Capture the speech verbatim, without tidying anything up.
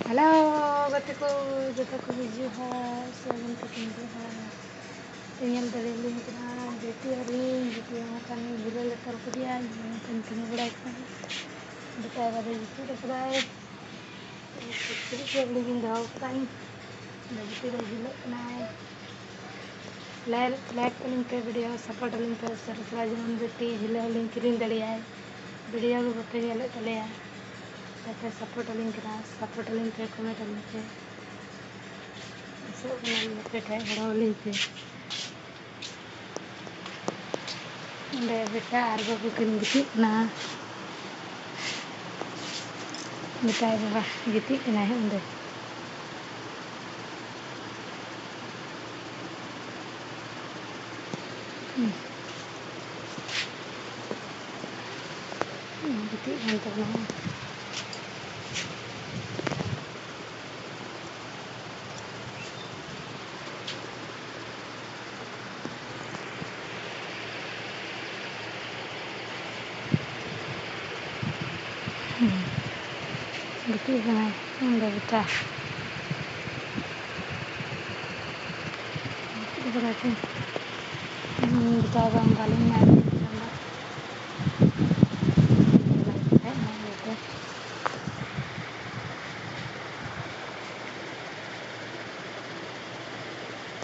Hello ᱜᱟᱛᱮ ᱠᱚ, ᱡᱚᱛᱚ ᱠᱚ ᱦᱤᱡᱩᱜᱼᱟ, ᱥᱟᱹᱜᱩᱱ ᱛᱤᱠᱤᱱ ᱡᱚᱦᱟᱨ᱾ ᱯᱮ ᱧᱮᱞ ᱫᱟᱲᱮᱭᱟᱞᱤᱧ ᱠᱟᱱᱟ, ᱵᱤᱴᱤ ᱟᱹᱞᱤᱧ, ᱵᱤᱴᱤ ᱦᱚᱸ ᱠᱷᱟᱱ ᱡᱤᱞ ᱞᱮ ᱛᱚᱞ ᱠᱮᱫᱮᱭᱟ, ᱡᱤᱞ ᱠᱤᱱ ᱛᱤᱸᱜᱩ ᱵᱟᱲᱟᱭ ᱠᱟᱱᱟ᱾ ᱵᱮᱴᱟ ᱵᱟᱵᱟ ᱜᱤᱛᱤᱡ ᱟᱠᱟᱫᱟᱭ᱾ ᱠᱤᱪᱨᱤᱡ ᱠᱚ ᱞᱩᱜᱤᱧ ᱫᱚᱦᱚ ᱠᱟᱜᱼᱟᱹᱧ᱾ ᱵᱤᱴᱤ ᱫᱚ ᱡᱤᱞᱚᱜ ᱠᱟᱱᱟᱭ᱾ ᱞᱟᱭᱤᱠ, ᱞᱟᱭᱤᱠ ᱛᱟᱹᱞᱤᱧ ᱯᱮ, ᱵᱷᱤᱰᱤᱭᱳ ᱥᱟᱯᱳᱨᱴ ᱟᱹᱞᱤᱧ ᱯᱮ, ᱩᱥᱟᱹᱨᱟ ᱩᱥᱟᱹᱨᱟ ᱡᱮᱢᱚᱱ ᱵᱤᱴᱤ ᱦᱤᱞᱟᱹ ᱦᱚᱸᱞᱤᱧ ᱠᱤᱨᱤᱧ ᱫᱟᱲᱮᱭᱟᱭ᱾ ᱵᱷᱤᱰᱤᱭᱳ ᱜᱮ ᱵᱟᱯᱮ ᱧᱮᱞᱮᱫ ᱛᱟᱞᱮᱭᱟ, ᱵᱟᱯᱮ ᱥᱟᱯᱳᱨᱴ ᱟᱹᱞᱤᱧ ᱠᱟᱱᱟ, ᱥᱟᱯᱳᱨᱴ ᱟᱹᱞᱤᱧ ᱯᱮ, ᱠᱚᱢᱮᱱᱴ ᱟᱹᱞᱤᱧ ᱯᱮ᱾ ᱟᱥᱚᱜ ᱠᱟᱱᱟᱞᱤᱧ ᱟᱯᱮ ᱴᱷᱮᱱ ᱜᱚᱲᱚ ᱟᱹᱞᱤᱧ ᱯᱮ᱾ ᱚᱸᱰᱮ ᱵᱮᱴᱟ ᱟᱨ ᱵᱟᱹᱵᱩ ᱠᱤᱱ ᱜᱤᱛᱤᱡ ᱠᱟᱱᱟ᱾ ᱵᱮᱴᱟᱭ ᱵᱟᱵᱟ ᱜᱤᱛᱤᱡ ᱠᱟᱱᱟᱭ ᱚᱸᱰᱮ᱾ ᱦᱩᱸ᱾ ᱦᱩᱸ, ᱜᱤᱛᱤᱡ ᱠᱟᱱ ᱛᱟᱵᱚᱱᱟ᱾ ᱦᱩᱸ᱾ ᱜᱤᱛᱤᱡ ᱠᱟᱱᱟᱭ ᱚᱸᱰᱮ ᱵᱮᱴᱟ᱾ ᱜᱤᱛᱤᱡ ᱠᱟᱱᱟᱭ ᱥᱮ? ᱦᱩᱸ, ᱵᱮᱴᱟ ᱫᱚ ᱵᱟᱞᱤᱧ ᱧᱟᱢ